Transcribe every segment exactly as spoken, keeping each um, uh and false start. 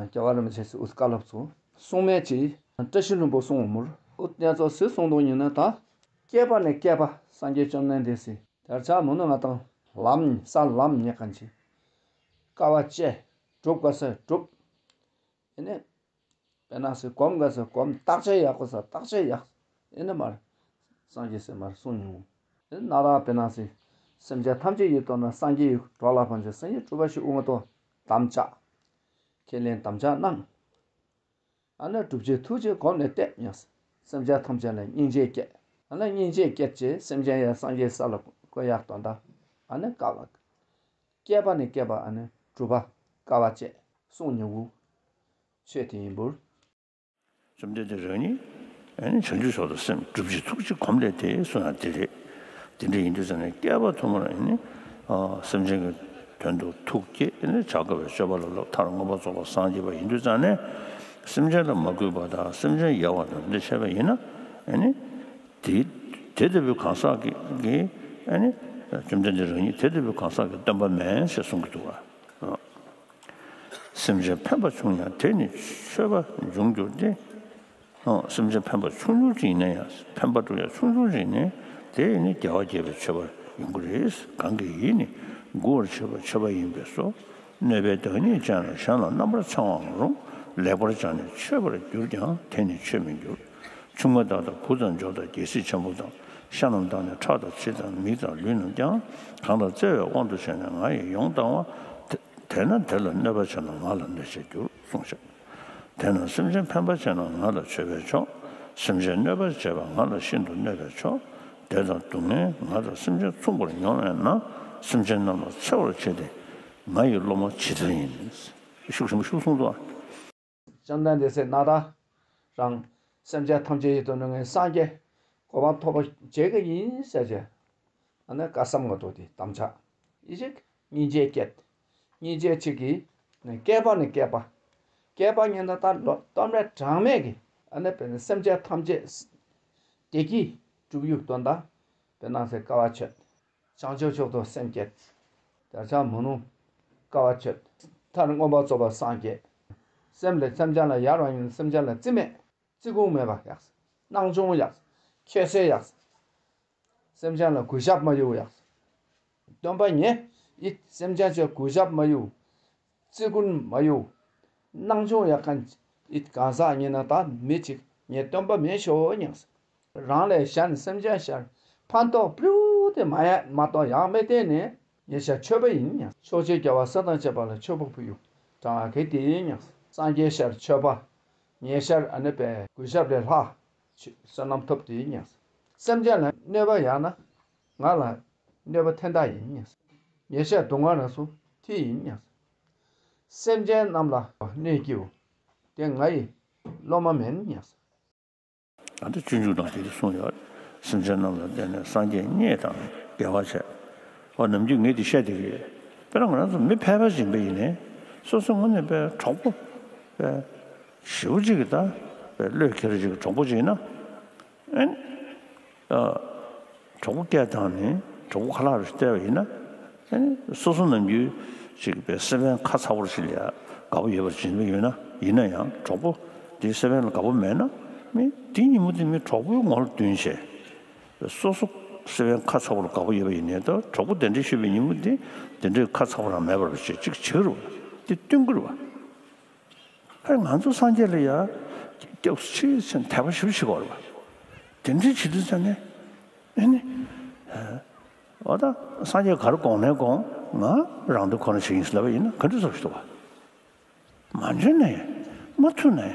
རྒྱལ་བ་རིན་པོ་ཆེ་སི་ཨུ་བཀའ་སློབ་ཚོ་གསུང་མེད་ཀྱི་བཀྲ་ཤིས་ལྷུན་པོ་གསུང་འོང་མུར་ཨུ་གནས་ཚོགས་སུ་གསུང་དོ་ཉིན་ན་ད་བསྐལ་པ་ནས་བསྐལ་པ་སངས་རྒྱས་བཅོམ་ལྡན་འདས་སི་དར་ཆ་མུ་ནུ་ང་དང་ལམ་ས་ལམ་ཉེ་གང་ཆེ་དཀའ་བ་སྤྱད་སྒྲུབ་དགའ་ས་སྒྲུབ། ཨེ་ནས་དཔེར་ན་སི་གོམ་དགའ་ས་གོམ་བརྟག་དཔྱད་ཡག་པོ་ས་བརྟག་དཔྱད་ཡག་ཨེ་ནས་མར་སངས་རྒྱས་སི་མར་གསུང་མྱོང་། ཨེ་ན་ར་དཔེར་ན་སི་སེམས་ཅན་ཐམས་ཅད་ཡིད་དོ་ན་སངས་རྒྱས་ཡི་གྲོགས་ལ་ཕན་ཆད་སེམས་ཉིད་གྲུབ་པ་ཞིག་དབུ་མ་ཏོ་དམ་བཅའ། ཁས་ལེན་དམ་བཅའ་གནང་། ཨ་ནི་སྒྲུབ་བྱེད་ཐུགས་རྗེ་སྒོམ་ནས་བསྟེན་ཡང་སེམས་ཅན་ཐམས་ཅད་ལ་སྙིང་རྗེ་བསྐྱེད། ཨ་ནི་སྙིང་རྗེ་བསྐྱེད་ཅེས་སེམས་ཅན་ཡང་སངས་རྒྱས་ས་ལ་བཀོད་ཡག་དོན་དག་ཨ་ནི་དཀའ་བ། བསྐལ་པ་ནས་བསྐལ་པ་ཨ་ནི་སྒྲུབ་པ་དཀའ་བ་སྤྱད་གསུང་མྱོང་བུ་ཆོས་དེ་ཡིན་པུར། བཅོམ་ལྡན་འདས་རང་ཉིད་ཨ་ནི་བྱང་ཆུབ་མཆོག་ཏུ་སེམས་སྒྲུབ་བྱེད་ཐུགས་རྗེ་སྒོམ་ལས་དེ་གསུངས་ཡང་དེ་རེད། དེ་འདྲ་ཡིན་དུས་ཙང་ནས་བསྐལ་པ་ཐུན་མོང་ལ་ཨ་ནི་སེམས་ཅན་གྱི་དོན་དུ་ཐུགས་བསྐྱེད་ཨ་ནི་བྱ་དཀའ་བའི་སྤྱོད་པ་ལ་བསླབ་མཐར་མངོན་པར་རྫོགས་པར་སངས་རྒྱས་པ་ཡིན་དུས་ཙང་ནས་སེམས་ཅན་ལ་མ་གུས་པ་དང་སེམས་ཅན་ཡལ་བ་དང་འདི་བྱས་པ་ཡིན་ན་ཨ་ནི། དེ་དེ་ལྟ་བུའི་གང་ཟག་གི་གི་ཨ་ནི་བཅོམ་ལྡན་འདས་རང་ཉིད་དེ་ལྟ་བུའི་གང་ཟག་གི་སྟོན་པ་མེན་ཞེས་གསུང་གི་འདུག་བ། སེམས་ཅན་ཕན་པ་ཆུང་ཡང་དེ་ནི་ཆོས་པ་འབྱུང་འགྱུར་ཏེ། སེམས་ཅན་ཕན་པ་ཆུང་ཆུང་ཅིག་ཡིན་ན་ཡང་ཕན་པ་སྒྲུབ་ཡ་ཆུང་ཆུང་ཅིག་ནི་དེ་ནི་རྒྱལ་བ་དགྱེས་པའི་མཆོད་པ་ཡོང་གི་རེད། གང་གི་ཡིད་ནི་མགུ་བར་བྱེད་པ་མཆོད་པ་ཡིན་པས་སོ། གནོད་པའི་བདག་ཉིད་ཅན་ལ་གཞན་ལ་རྣམ་པར་འཚེ་བའང་རུང་། ལེགས་པར་སྦྱངས་ནས་མཆོད་པར་གྱུར་ཀྱང་དེ་ནི་མཆོད་མི་འགྱུར། ཆུང་མ་དག་དང་བུ་དང་འབྱོར་དང་རྒྱལ་སྲིད་ཆེན་པོ་དང་ཤ་རྣམས་དག་ནས་ཁྲག་དང་མཆེ་དང་མིག་དང་ལུས་རྣམས་ཀྱང་གང་དག་བརྩེ་བའི་དབང་དུ་བྱས་ནས་ང་ཡིས་ཡོངས་བཏང་བ། དེ་དེས་ན་དེ་ལ་གནོད་པ་བྱས་ན་ང་ལ་གནོད་བྱེད་འགྱུར་གསུངས་ཤིང་། དེས་ན་སེམས་ཅན་ཕན་པ་བྱས་ན་ང་ལ་མཆོད་པས་ཆོག་སེམས་ཅན་གནོད་པ་བྱས་པ་ང་ལ་ཤིན་ཏུ་གནོད་པས་ཆོག་བདེ་དང་སྡུག་བསྔལ་ང་དང་སེམས་ཅན་མཚུངས་པར་མྱོང་བས་ན་སེམས་ཅན་རྣམས་ལ་འཚེ་བར་བྱེད་དེ། ང་ཡི་སློབ་མ་ཇི་ལྟར་ཡིན། ཤུགས་ཆེན་པོ་ཤུགས་གསུངས་འདུག་ཨ། བཅོམ་ལྡན་འདས་སེ་ན་ད་རང་སེམས་ཅན་ཐམས་ཅད་ཡིད་དུ་ནི་ངའི་སངས་རྒྱས་གོ་འཕང་ཐོབ་པ་བྱེད་ཀྱི་ཡིན་ཟེར་བྱས། ཨ་ནི་བཀའ་གསུང་གི་འདུག་སྟེ་དམ་བཅའ་ཡིད་ཆེས་སྙིང་རྗེ་བསྐྱེད། སྙིང་རྗེ་གཅིག་གིས་ནི་བསྐལ་པ་ནས་བསྐལ་པ། བསྐལ་པ་ཉིད་ནི་ད་ལོ་སྟོད་སྨད་གྲངས་མེད་ཀྱི་ཨ་ནི་བས་ནི་སེམས་ཅན་ཐམས་ཅད་བདེ་སྐྱིད་སྒྲུབ་ཡུལ་དོན་དག་བས་ན་སེ་དཀའ་བ་སྤྱད། བྱང་ཆུབ་མཆོག་ཏུ་སེམས་བསྐྱེད། དལ་འབྱོར་མུན་ནུ་དཀའ་བ་སྤྱད། མཐར་མངོན་པར་རྫོགས་པར་སངས་རྒྱས། སེམས་ལས་སེམས་ཅན་ལ་ཡར་བ་ཡིན་སེམས་ཅན་ལ་རྩིས་མེད། བརྩི་བཀུར་མེད་པ་ཡག་སྣང་ཆུང་ཡག་ཁྱད་གསོད་ཡག་སེམས་ཅན་ལ་གུས་ཞབས་མ་ཡོད་ཡག་སྟོན་པ་ངས་ཡིད་སེམས་ཅན་ཚོས་གུས་ཞབས་མ་ཡོད། བརྩི་བཀུར་མ་ཡོད། སྣང་ཆུང་ཡག་གན་ཡིད་གང་ཟག་ཉིད་ན་ད་མི་གཅིག་ངས་སྟོན་པ་མེད་ཤོ་ཉག་རང་ལས་གཞན་སེམས་ཅན་ཤར་ཕན་ཐོགས་པྲིའུ་དེ་མ་ཡ་མ་གཏོགས་ཡག་མེད་དེ་ནས་ཉེ་ཤར་མཆོད་པ་ཡིན་ཉག་ཕྱོགས་ཆོས་རྒྱལ་བ་སྲས་དང་བཅས་པ་ལ་མཆོད་པ་ཕུལ་ཡུག་དྲང་བ་གལ་ཏེ་ཡིན་ཉག་སངས་རྒྱས་ཤར་མཆོད་པ། ཉེ་ཤར་ཨ་ནི་པའི་གུས་ཞབས་ལས་ལྷག་བསོད་ནམས་ཐོབ་དེ་ཡིན་ཉག་སེམས་ཅན་ལ་གནོད་པ་ཡག་ན་ང་ལ་གནོད་པ་ཐེན་ཐག་ཡིན་ཉག་ཉེ་ཤར་སྡུག་བསྔལ་རང་སུ་ཐི་ཡིན་ཉག་སེམས་ཅན་རྣམས་ལ་གནོད་སྐྱེལ་དེ་ང་ཡི་སློབ་མ་མིན་ཉག་ད་ལྟ་སྤྱོད་འཇུག་དང་དེ་དུ་གསུངས་ཡོད། སེམས་ཅན་རྣམས་ལ་བརྟེན་ནས་སངས་རྒྱས་མཉེས་དང་དགེ་བ་བྱས། འོ་ནམ་རྒྱུན་ངས་འདི་བཤད་བསྡད་ཀྱི་ཡོད། དཔེར་ན་ང་རང་ཚོ་མི་ཕལ་པ་ཅིག་ཡིན་པ་ཡིན་ནའི་སོ་སོ་ངོས་ནས་པའི་གྲོགས་པོ་པའི་ཞེ་པོ་ཅིག་གི་ད་པའི་བློས་འཁེལ་ཅིག་གི་གྲོགས་པོ་ཅིག་ཡིན་ན་ཨེ་ནི། གྲོགས་པོ་སྐད་བཏང་ནས་གྲོགས་པོ་ཁ་ལག་རུ་བལྟས་པ་ཡིན་ན། ཨ་ནི་སོ་སོ་ནམ་རྒྱུན་ཅིག་པའི་སེ་བན་ཁ་ཚ་བོར་ཞིག་ལ་ཡ་དགའ་པོ་ཡོད་པར་བྱེད་པ་ཡོད་ན་ཡིན་ན་ཡང་གྲོགས་པོ་དེའི་སེ་བན་ལ་དགའ་པོ་མེད་ན་མི་དེ་ཉིན་མོ་དེ་མི་གྲོགས་པོའི་ངོ་ལ་བསྟུན་བྱས། སོ་སོ་སེ་བན་ཁ་ཚ་བོར་དགའ་པོ་ཡོད་པ་ཡིན་ནའི་ད་གྲོགས་པོ་དེ་འདྲའི་ཤོད་པའི་ཉིན་མོ་དེ་དེ་འདྲའི་ཁ་ཚ་བོ་རང་མེད་པར་བྱེད་ཅིག་བྱེད་ཀྱི་རེད་བ། དེ་སྟོན་གྱི་རེད་བ། ཕར་ང་ཚོ་སངས་རྒྱས་ལ་ཡ་སྐྱབས་སུ་མཆི་ཟེར་དད་པ་ཞིབ་ཞིག་དགོས་རེད་བ། དེ་འདྲའི་བྱེད་དུས་ཙང་ནས་ཨེ་ནི། འོ་ད་སངས་རྒྱས་ག་རེ་དགོངས་ནའི་དགོངས་ང་རང་དོན་ཁོ་ན་བྱེད་ཀྱི་ཡིན་ཟེར་ལབ་པ་ཡིན་ན་ག་འདྲ་ཚོར་ཞིག་འདུག་བ། མ་འཇོན་ནའི་མ་ཐུབ་ནའི་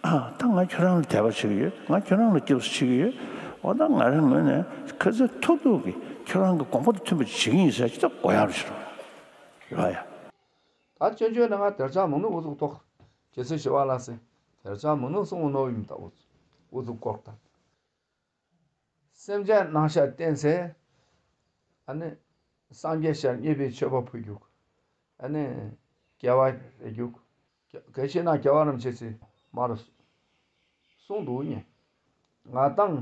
ཨ་ད་ང་ཁྱོད་རང་ལ་དད་པ་བྱེད་ཀྱི་ཡོད། ང་ཁྱོད་རང་ལ་སྐྱབས་སུ་མཆི་གི་ཡོད། འོ་ད་ང་རང་ངོས་ནས་ག་ཚོད་ཐུབ་ཐུབ་ཀྱིས་ཁྱོད་རང་གི་དགོངས་པ་དང་མཐུན་པ་བྱེད་ཀྱི་ཡིན་ཟེར་ཅི་ལྟར་དགོས་ཡག་རེད་ཤག་རེད་བ་ཡ། ད་སྤྱོད་འཇུག་ནང་ང་དལ་འབྱོར་མུན་ནུ་དབུ་ཚུགས་ཐོག་རྗེ་བཙུན་ཞི་བ་ལྷ་སྲས་དལ་འབྱོར་མུན་ནུ་གསུང་ནོ་ཡིན་ད་དབུ་ཚུགས་དབུ་ཚུགས་སྐོར་དང་། སེམས་ཅན་སྣང་ཤར་བསྟན་ཚེ། ཨ་ནི་སངས་རྒྱས་ཤར་མཉེས་པའི་མཆོད་པ་ཕུལ་རྒྱུག་ཨ་ནི་དགེ་བ་རེ་རྒྱུག་གལ་ཆེ་ན་རྒྱལ་བ་རིན་པོ་ཆེ་སི་མར་གསུང་འདུག་ཉེ། ང་དང་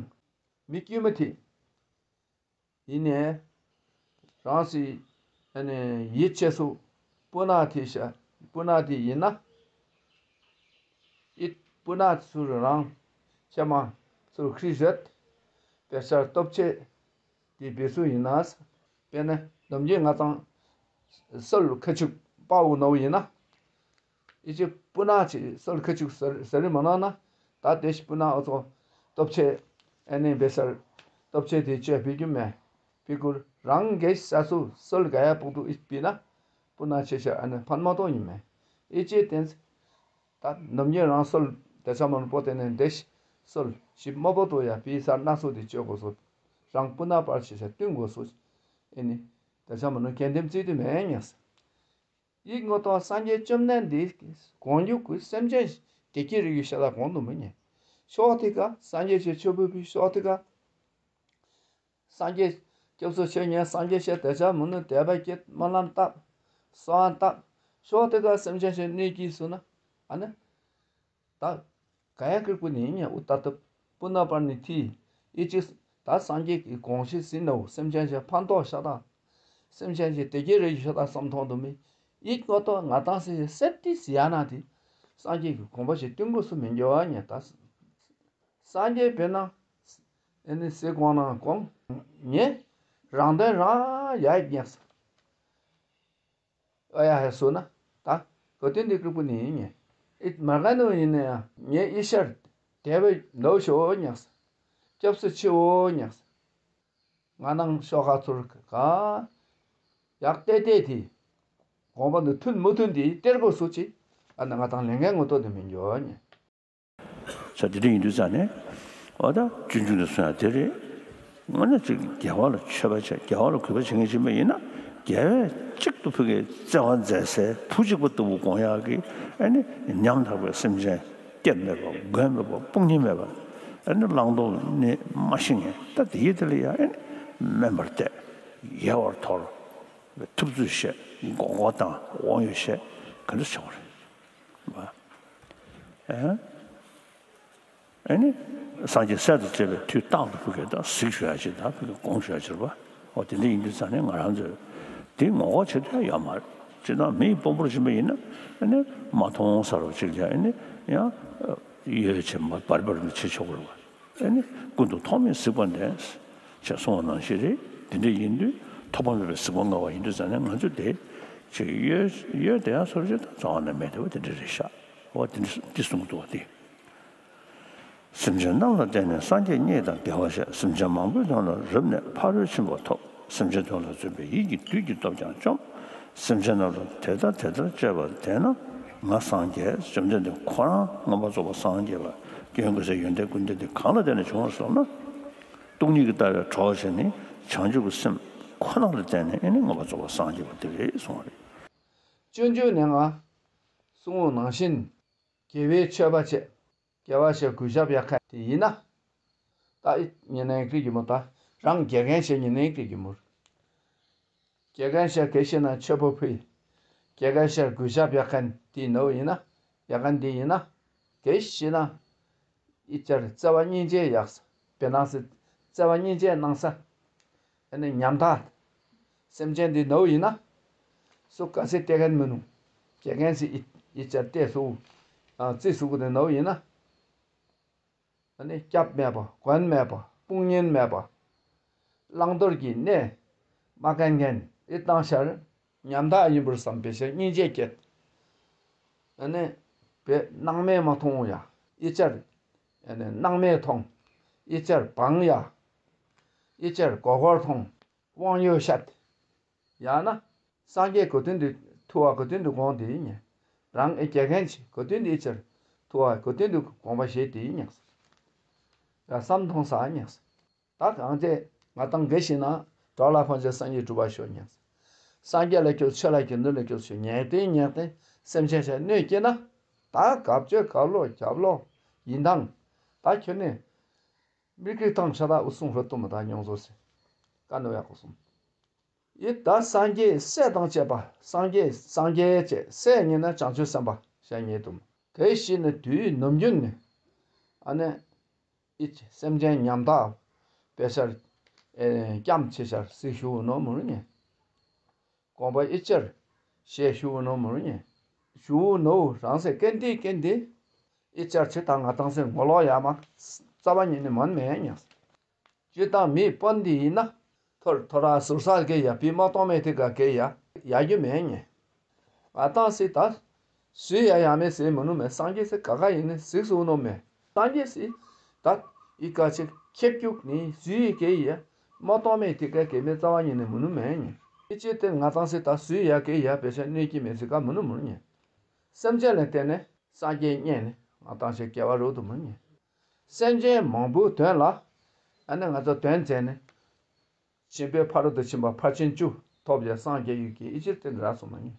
མི་དཀྱུས་མ་དེ། ཡིན་ནའི། རང་སྲིད། ཨ་ནི་ཡིད་ཆེས་སུ་སྤུ་ན་དེ་ཤ་སྤུ་ན་དེ་ཡིན་ན། ཨི་སྤུ་ན་ཚུར་རང་ཆེ་མ་ཚུར་ཁྲི་བཞད་པེ་སར་སྟོབས་ཆེ་དེ་བེ་སུ་ཡིན་ན། དཔེར་ན་ནམ་རྒྱུན་ང་ཚང་སོལ་ཁ་ཆུག་པའོ་ནོ་ཡིན་ན། ཨི་ཅི་སྤུ་ན་ཆེ་སོལ་ཁ་ཆུག་ཟེར་ཟེར་མ་ན་ན། ད་དེ་ཤི་སྤུ་ན་ཨོ་ཚོ་སྟོབས་ཆེ་ཨེ་ནི་བེ་སར་སྟོབས་ཆེ་དེ་ཆོས་ཕི་རྒྱུ་མེ་ཕི་ཀུར་རང་གེ་ས་སུ་སོལ་ག་ཡ་པོག་ཏུ་ཨི་སྤི་ན་སྤུ་ན་ཆེ་ཤ་ཨ་ནི་ཕན་མ་ཏོ་ཡིན་མེ། ཨི་ཅི་དེན། ད་ནམ་རྒྱུན་རང་སོལ་དེ་ཚ་མ་ནུ་པོ་དེ་ནས་འདེ་ཤི་སོལ་ཞིབ་མོ་པོ་ཏོ་ཡ་པི་སར་སྣ་ཚོགས་དེ་བཅོས་དགོས་སོ། རང་སྤུ་ན་པར་ཆེ་ཤ་བསྟུན་དགོས་སོ། ཨེ་ནི་དེ་ཚ་མ་ནུ་གན་དེམ་རྩིས་དུ་མེད་ཉག་ས། ཡིག་ངོ་ཏོ་སངས་རྒྱས་བཅོམ་ལྡན་འདས་གོང་ཡུག་གི་སེམས་ཅན་དེ་ཀྱི་རིགས་ཡུལ་ཤ་ད་གོང་དུ་མི་ཉན། ཤོག་དེ་ཀ་སངས་རྒྱས་ཀྱི་ཆོས་ཕུད་པའི་ཤོག་དེ་ཀ་སངས་རྒྱས་སྐྱབས་སུ་མཆི་ཉན་སངས་རྒྱས་ཤ་དེ་ཆ་མི་ནུ་དད་པ་སྐྱེད་སྨོན་ལམ་བཏབ་གསོལ་བ་བཏབ་ཤོག་དེ་ཀ་སེམས་ཅན་ཞིག་གནས་ཀྱིས་སུ་ན་ཨ་ནི། ད་ག་ཡ་ཀི་ཀུ་ནི་ཉ་ཨུ་ཏ་ཏུ་པུ་ན་པར་ནི་ཐི་ཨི་ཅི་ད་སངས་རྒྱས་ཀྱི་དགོངས་གཞི་ཟིན་ནོ་སེམས་ཅན་ཞིག་ཕན་ཐོགས་ཤ་ད་སེམས་ཅན་ཞིག་དེ་ཀྱི་རེ་ཞིག་ཤ་ད་བསམ་མཐོང་དུ་མི་ཡིད་ངོ་ཏོ་ང་ཏང་སེ་སེ་ཏི་སི་ཡ་ན་དེ་སངས་རྒྱས་ཀྱི་དགོངས་པ་ཞིག་བསྟུན་དགོས་སུ་མི་འགྱུར་བ་ཉ་ད། སངས་རྒྱས་པས་ན་ཨེ་ནི་སེ་དགོངས་ན་དགོངས་ཉེ་རང་དོན་རང་ཡ་ཉེ་ས་ཨ་ཡ་ཧེ་སོ་ན་ད་གོ་དོན་འདི་ཀྲུག་པུ་ནི་ཡིན་ཉེ་ཨི་མ་ག་ནོ་ཡིན་ན་ཡང་ཉེ་ཨི་ཤར་དེ་བས་ནོ་ཤོ་ཉག་ས་སྐྱབས་སུ་མཆིའོ་ཉག་ས་ང་ནང་ཤོ་ཁ་ཚུར་ག་ཡག་ཏེ་ཏེ་དེ་དགོངས་པ་འདི་མཐུན་མི་མཐུན་དེ་སྟེར་དགོས་སུ་ཅི་ཨ་ན་ང་དང་ལས་འགན་ངོ་ཐོག་དེ་མི་འགྱོ་ཉེ། ས་དེ་འདྲ་ཡིན་དུས་ཙང་ནས་འོ་ད་སྤྱོད་འཇུག་ནས་གསུང་ཡ་དེ་རེད། ང་ནི་ཅིག་རྒྱལ་བ་ལ་མཆོད་པ་བྱས་རྒྱལ་བ་ལ་གུས་པ་བྱེད་མཁན་ཞིག་མ་ཡིན་ན་རྒྱལ་བས་གཅིག་ཏུ་ཕུག་གི་བརྩེ་བ་མཛད་སའི་བུ་གཅིག་པ་ལྟ་བུ་དགོངས་ཡག་གི་ཨ་ནི་ཉམ་ཐག་པའི་སེམས་ཅན་སྐྱབས་མེད་པ་མགོན་མེད་པ་དཔུང་གཉེན་མེད་པ་ཨ་ནི་བླང་དོར་ནི་མ་ཤེས་མཁན་ད་དེ་ཡི་དེ་ལ་ཡ་ཨ་ནི་དམན་པར་གཏད་ཡལ་བར་དོར་ཐུབ་ཚོད་བཤད་མགོ་སྐོར་བཏང་དབང་ཡོད་བཤད་ག་འདྲ་བྱེད་དགོས་རེད། ཨ་ནི། སངས་རྒྱས་སྲས་དང་བཅས་པའི་དུས་རྟག་ཏུ་བུ་གས་དང་གཟིགས་ཞུ་ཡ་ཅིག་དང་བུ་གས་དགོངས་ཞུ་ཡ་ཅིག་རེད་པ། འོ་དེ་འདྲ་ཡིན་དུས་ཙང་ནས་ང་རང་ཚོས་དེ་ངོ་རྒོལ་བྱེད་ཐུབ་ཡ་ཡོད་མ་རེད། སྤྱིར་བཏང་མི་ཡི་དཔོན་པོར་ཕྱིན་པ་ཡིན་ན་ཨ་ནི་མ་མཐོང་ས་རུ་ཅིག་ལ་ཨ་ནི་ཡང་ཡོད་བྱེད་མ་བར་བར་མི་བྱེད་ཆོག་གི་རེད་པ། ཨ་ནི་ཀུན་ཏུ་ཐོགས་མེད་གཟིགས་པ་འདྲ། ཞེས་གསུངས་པ་ནང་བཞིན་རེད། དེ་འདྲ་ཡིན་དུས་ཐོགས་པ་མེད་པའི་གཟིགས་པ་མངའ་བ་ཡིན་དུས་ཙང་ནས་ང་ཚོས་དེ་ཅིག་ཡོད་ཡོད་དེ་ཡང་སོར་ཅིག་དང་རྩ་བ་ནས་མེད་དེ་བ་དེ་འདྲ་རེད་ཤག་འོ་དེ་འདྲ་འདི་གསུང་གི་འདུག་བ་དེ། སེམས་ཅན་རྣམས་ལ་བརྟེན་ནས་སངས་རྒྱས་བརྙེས་དང་བདེ་བར་གཤེགས། སེམས་ཅན་མང་པོའི་དོན་ལ་རབ་གནས་ཕ་རོལ་ཕྱིན་པ་ཐོབ། སེམས་ཅན་དོན་ལ་བརྩོན་པས་ཡིད་ཀྱི་བདུད་ཀྱི་སྟོབས་ཀྱང་བཅོམ། སེམས་ཅན་རྣམས་ལ་དེ་ལྟར་དེ་ལྟར་སྤྱད་པ་དེས་ན་ང་སངས་རྒྱས་བཅོམ་ལྡན་འདས་ཁོ་རང་མངོན་པར་རྫོགས་པར་སངས་རྒྱས་པ་སྐྱེ་བོའི་འགོག་བྱེད་ཡོན་ཏན་ཀུན་ལྡན་དེ་གང་ལ་བརྟེན་ནས་བྱུང་བར་སོང་ན། སྟོང་ཉིད་ཀྱི་ལྟ་བའི་གྲོགས་བྱས་ནས་བྱང་ཆུབ་ཀྱི་སེམས་ཁོ་ན་ལ་བརྟེན་ནས་ཨེ་ནི་མངོན་པར་རྫོགས་པར་སངས་རྒྱས་པ་དེ་རེད་གསུངས་པ་རེད། སྤྱོད་འཇུག་ནས་ང་གསུང་བ་ནང་བཞིན་དགེ་བའི་མཆོད་པ་བྱེད། དགེ་བ་ཞེས་གུས་ཞབས་ཡག་ཁ་དེ་ཡིན་ན། ད་ཨི་ཉེ་ནས་ཀྱི་རྒྱུ་མོ་ད་རང་དགེ་རྒན་ཞེས་ཉེ་ནས་ཀྱི་རྒྱུ་མོ། དགེ་རྒན་ཞེས་གལ་ཤེ་ན་མཆོད་པ་ཕུལ། དགེ་རྒན་ཞེས་གུས་ཞབས་ཡག་ཁན་དེ་ནོ་ཡིན་ན། ཡག་ཁན་དེ་ཡིན་ན། གལ་ཤེ་ན། ཨི་ཅར་བརྩེ་བ་སྙིང་རྗེ་ཡག་ས། བེ་ནང་སི་བརྩེ་བ་སྙིང་རྗེ་གནང་ས། ཨ་ནི་ཉམ་ཐག་སེམས་ཅན་འདི་ནོ་ཡིན་ན། སུ་ག་སེ་ལྟས་མཁན་མི་ནུ། དགེ་རྒན་སི་ཨི་ཨི་ཅར་ལྟས་སུ། ཨ་རྩིས་སུ་གུ་ནི་ནོ་ཡིན་ན། ཨ་ནི་སྐྱབས་མེད་པ་མགོན་མེད་པ་དཔུང་གཉེན་མེད་པ། བླང་དོར་གྱི་གནས་མ་མཁན་མཁན་ཨི་བཏང་ཤར་ཉམ་ཐག་ཡིན་པར་བསམ་པའི་ཕྱིར་སྙིང་རྗེ་བསྐྱེད། ཨ་ནི་བེ་སྣང་མེད་མ་མཐོང་ཡ་ཨི་ཅར། ཨ་ནི་སྣང་མེད་མཐོང་། ཨི་ཅར་བང་ཡ། ཨི་ཅར་གོ་གོར་མཐོང་། དབང་ཡོད་ཤད། ཡང་ན། སངས་རྒྱས་གོ་དོན་དུ་ཐུ་བ་གོ་དོན་དུ་དགོངས་ཏེ་ཉེ། རང་ཨེ་རྒྱལ་མཁན་ཅིག་གོ་དོན་དུ་ཨི་ཅར་ཐུ་བ་གོ་དོན་དུ་དགོངས་པ་བཞེས་ཏེ་ཉེ། ཡ་བསམ་མཐོང་ས་ཉེ། ད་གང་ཚེ་ང་དང་དགེ་ཞིག་ན་གྲོགས་ལ་ཕན་ཕྱིར་སངས་རྒྱས་གྲུབ་པ་ཤོག་ཉེ། སངས་རྒྱས་ལ་སྐྱོབ་ཆོས་ལ་སྐྱོབ་འདུན་ལ་སྐྱོབ་ཆོས་ཉེ་སྟེ་ཉེ་སྟེ་སེམས་ཅན་ཞིག་གནོད་སྐྱེལ་ན། ད་གབ་ཆོས་གབ་ལོ་རྒྱབ་ལོ་ཡིན་དང་། ད་ཁྱོད་ནི། མི་ཀི་ཐང་ཤ་ད་འུ་སུང་ཧྲོ་ཏུ་མ་ད་མྱོང་བཟོ་སེ། ཀ་ནོ་ཡ་ཀོ་སུང་། ཡི་ད་སངས་རྒྱས་སྲས་དང་བཅས་པ་སངས་རྒྱས་སངས་རྒྱས་བཅས་སྲས་ཉིད་ན་བྱང་ཆུབ་སེམས་དཔའ་ཞལ་ཉེ་དུ་མ། གལ་ཞིག་ནི་དུས་ནམ་རྒྱུན་ནི། ཨ་ནི། ཨི་སེམས་ཅན་ཉམ་ཐག་པེ་ཤར། ཨེ་སྐྱམ་ཆེ་ཤར་སི་ཞུ་ནོ་མུར་ཉེ། དགོངས་པ་ཨི་ཅར། ཞེས་ཞུ་ནོ་མུར་ཉེ། ཞུ་ནོ་རང་སེ་ཀན་ཏི་ཀན་ཏི། ཨི་ཅར་ཆི་དང་ང་ཏང་སེ་ངོ་ལོག་ཡ་མ་རྩ་བ་ཉིད་ནས་མོན་མེད་ཉ། ཅི་དང་མི་སྤོན་འདི་ཡིན་ན། ཐོར་ཐོ་ར་ཟུར་ས་གེ་ཡ་བི་མ་གཏོང་མེད་དེ་ག་གེ་ཡ་ཡ་རྒྱུ་མེད་ཉེ། ང་ཏང་སི་ད། སུའི་ཡ་ཡ་མེད་སེ་མི་ནུ་མེད་སངས་རྒྱས་སེ་ག་ག་ཡིན་ནི་གཟིགས་སུ་ནོ་མེད། སངས་རྒྱས་སི་ད། ཨི་ཀ་ཆེ་ཁྱེད་ཀྱུག་ནི་སུའི་གེ་ཡ། མ་གཏོང་མེད་དེ་ག་གེ་མེད་རྩ་བ་ཉིད་ནས་མི་ནུ་མེད་ཉེ། ཨི་ཅི་དེ་ང་ཏང་སི་ད་སུའི་ཡ་གེ་ཡ་བེ་ཆ་གནོད་ཀྱི་མེད་སི་ག་མི་ནུ་མི་ནུ་ཉེ། སེམས་ཅན་ལ་བརྟེན་ནས་སངས་རྒྱས་རྙེད་ནས་ང་ཏང་ཆེ་སྐྱེ་བ་རོལ་དུ་མི་ཉེ། སེམས་ཅན་མང་པོའི་དོན་ལ། ཨ་ནི་ང་ཚོ་དོན་མཛད་ནས། ཆེན་པོའི་ཕ་རོལ་ཏུ་ཕྱིན་པ་ཕར་ཕྱིན་བཅུ་ཐོབ་ཀྱང་སངས་རྒྱས་ཡུལ་གྱི་ཨི་ཅིར་བརྟེན་རག་སོང་མ་ཡིན།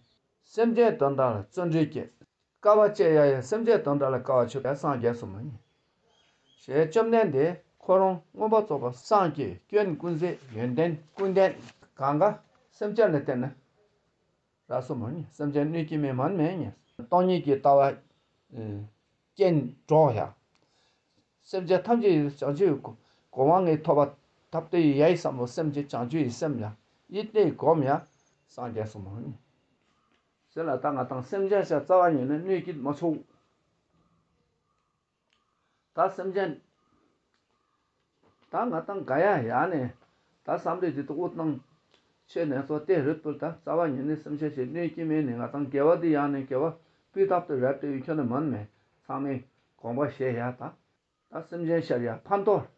སེམས་ཅན་དོན་དག་ལ་བརྩོན་འགྲུས་བསྐྱེད། དཀའ་བ་སྤྱད་ཡ་ཡ་སེམས་ཅན་དོན་དག་ལ་དཀའ་བ་ཆོད་ཡ་སངས་རྒྱས་སོང་མ་ཡིན། ཞེས་བཅོམ་ལྡན་འདས་ཁོ་རང་མངོན་པར་རྫོགས་པ་སངས་རྒྱས་སྐྱོན་ཀུན་ཟད་ཡོན་ཏན་ཀུན་ལྡན་གང་ག་སེམས་ཅན་ལ་བརྟེན་ནས། རག་སོ་མ་ཉེ། སེམས་ཅན་གནོད་ཀྱི་མེད་མན་མེད་ཉེ། སྟོང་ཉིད་ཀྱི་ལྟ་བ། ཨེ། རྐྱེན་གྲོགས་ཡ། སེམས་ཅན་ཐམས་ཅད་ཡི་བྱང་ཆུབ་ཀྱི་གོ་གོ་འཕང་ངེས་ཐོབ་པ་ཐབས་དེ་ཡི་ཡ་ཡི་བསམ་བློ་སེམས་ཅན་བྱང་ཆུབ་ཡི་སེམས་ཡ། ཡིད་བརྟན་སྒོམ་ཡ། སངས་རྒྱས་སོ་མ་ཉེ། ཟེར་ལ་ད་ང་དང་སེམས་ཅན་ཤ་རྩ་བ་ཉིད་ནས་གནོད་ཀྱི་མ་ཚུགས། ད་སེམས་ཅན། ད་ང་དང་ག་ཡ་ཡ་ནས་ད་བསམ་པའི་དེ་དུ་དབུ་བཏང་། ཆེ་ནས་སོ་ལྟས་རེད་པུར་ད་རྩ་བ་ཉིད་ནས་སེམས་ཅན་ཞིག་གནོད་ཀྱི་མེད་ནས་ང་དང་དགེ་བ་འདི་ཡང་ནས་དགེ་བ་སྤུས་དག་ཏུ་རབ་སྤྲོད་ཡོད་ཁྱོད་ནས་མིན་མེད་ཚང་མས་དགོངས་པ་བཞེས་ཡ་ད། ད་སེམས་ཅན་ཤར་ཡ་ཕན་ཐོགས་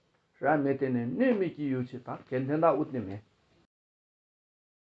རབ་མེད་དེ་ནས་གནོད་མེད་ཀྱི་ཡུལ་ཆེ་ད་གལ་ཐེན་ད་དབུ་བཏང་མེད།